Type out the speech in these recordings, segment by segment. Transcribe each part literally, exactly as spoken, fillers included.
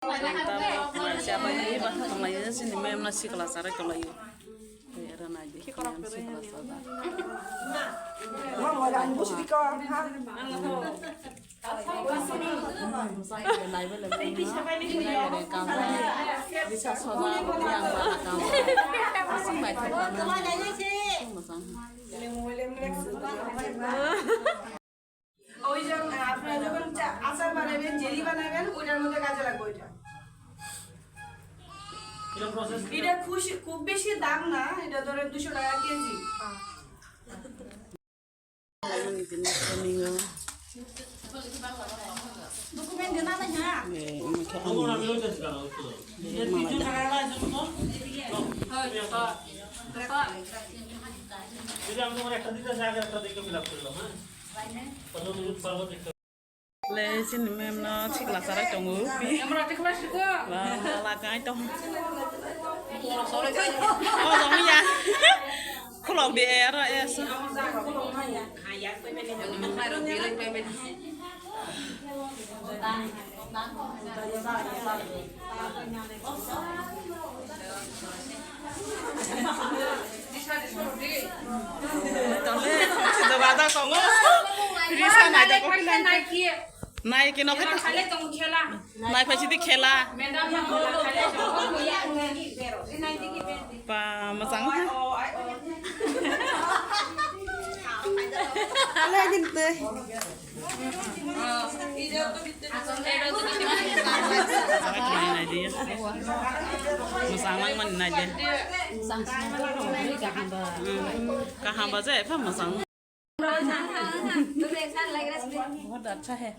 Chabai ba tonglaio, chini mem no sikla charai tonglaio. Era nai di, sikla chabai. ওই যে, আহ, আপনারা যখন চা-, আচার বানাবেন, জেলি বানাবেন, ওইটার মধ্যে কাজে লাগবে ওইটা। এটা খুশি-, খুব বেশি দাম না, এটা ধরেন দুশো টাকা KG. Le, chini mem no sikla charai tongo. Ba, ba, la kai tong. Oh, dong ya. Khulok di ero es. Nai kino khai nai phai sidi khela. Pa, mochang. Alai din tei. Mochang lang man nai de. Kaham ba je, pa mochang. बहुत अच्छा है।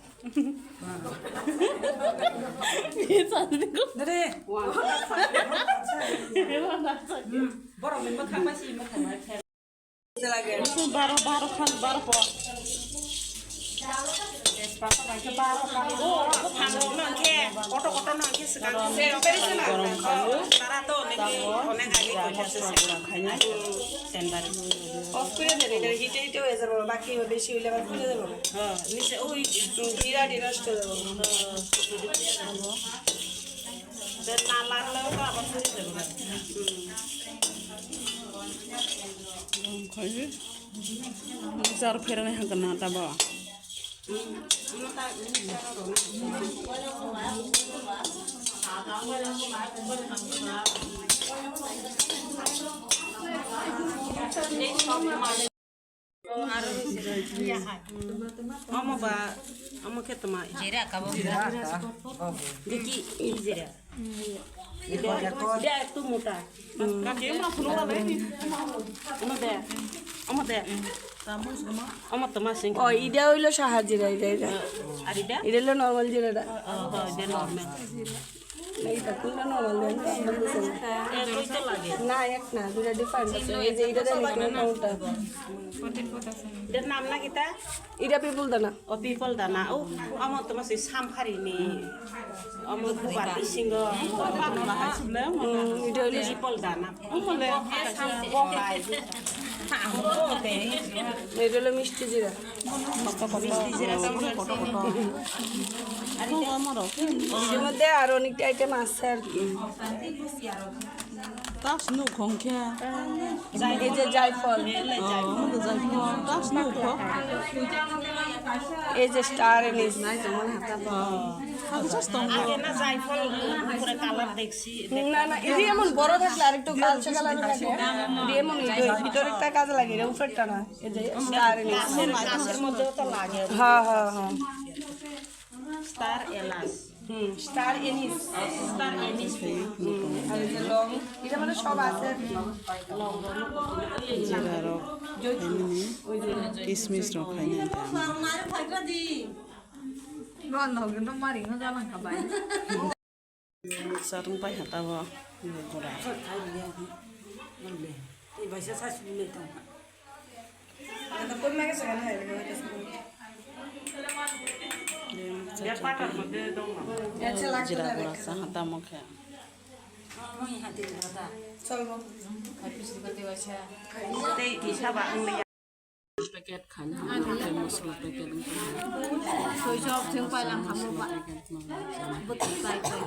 ये शादी को अरे। ये बहुत अच्छा है। ये बहुत अच्छा है। हम्म, बड़ा में मखा पासी मखा मार। Baro, baro khan, baro po. Baro khan. Koto, koto nang khe swkang. Gorom khalu. Tara to onek, onek age koitha se. Tender. Off kore de, hite hite hoye jabo, baki beshi hoile abar pule jabo. Ha, niche oi jira di nosto hoye jabo. Te na lagle to abar pule jabo. Gorom khalu. Jar pherani hangkhe na tabo. Omo ba, omo khe toma. Jira kabo. Diki, jira. Dia tu muta. Omo de. Omo de. Omo toma sing. Oh, ida hoilo saha jira, ida, ida. Ari da? Ida hoilo normal jira da. Oh, oh, ida normal. Na, ida kunta normal da. Eh, koi to lage. Na, ek na, dura different ase. Ei je ida da, ida kunta. Ida nam na kita? Ida people dana. O people dana. O, omo toma se samphari ni. Omo bubar bisingo. Hmm, ida hoilo people dana. Omo le. Ida hoilo misti jira. Misti jira. Ider moddhe aro onek item ase ar ki. Tas nuk hongkhe. Ei je jaifol. Oh, mother jaifol. Tas nuk ho. Ei je star anise. Age na jaifol, pura colour dekchi. Na, na, ei je emon boro thakle arektu galche colour thake. Ei je emon bhitore ekta kaje lage, ei je upor ta na. Ei je star anise. Gacher, gacher moddhe to lage. Ha, ha, ha. Star anise. Hmm, star anise. Star anise. Hmm, ar ei je long, ita mane sob ase ar ki. Long, long. Jira rok, oi je, kismis rok khaina jam. Sarung pai hata bo gura. Jira gura sa hata mo khe. Tei kisa ba wng li ya. Packet khaina, tei masala packet wng kha. Soi sok thwng pailangkha mo ba. Bwtwi pai pai.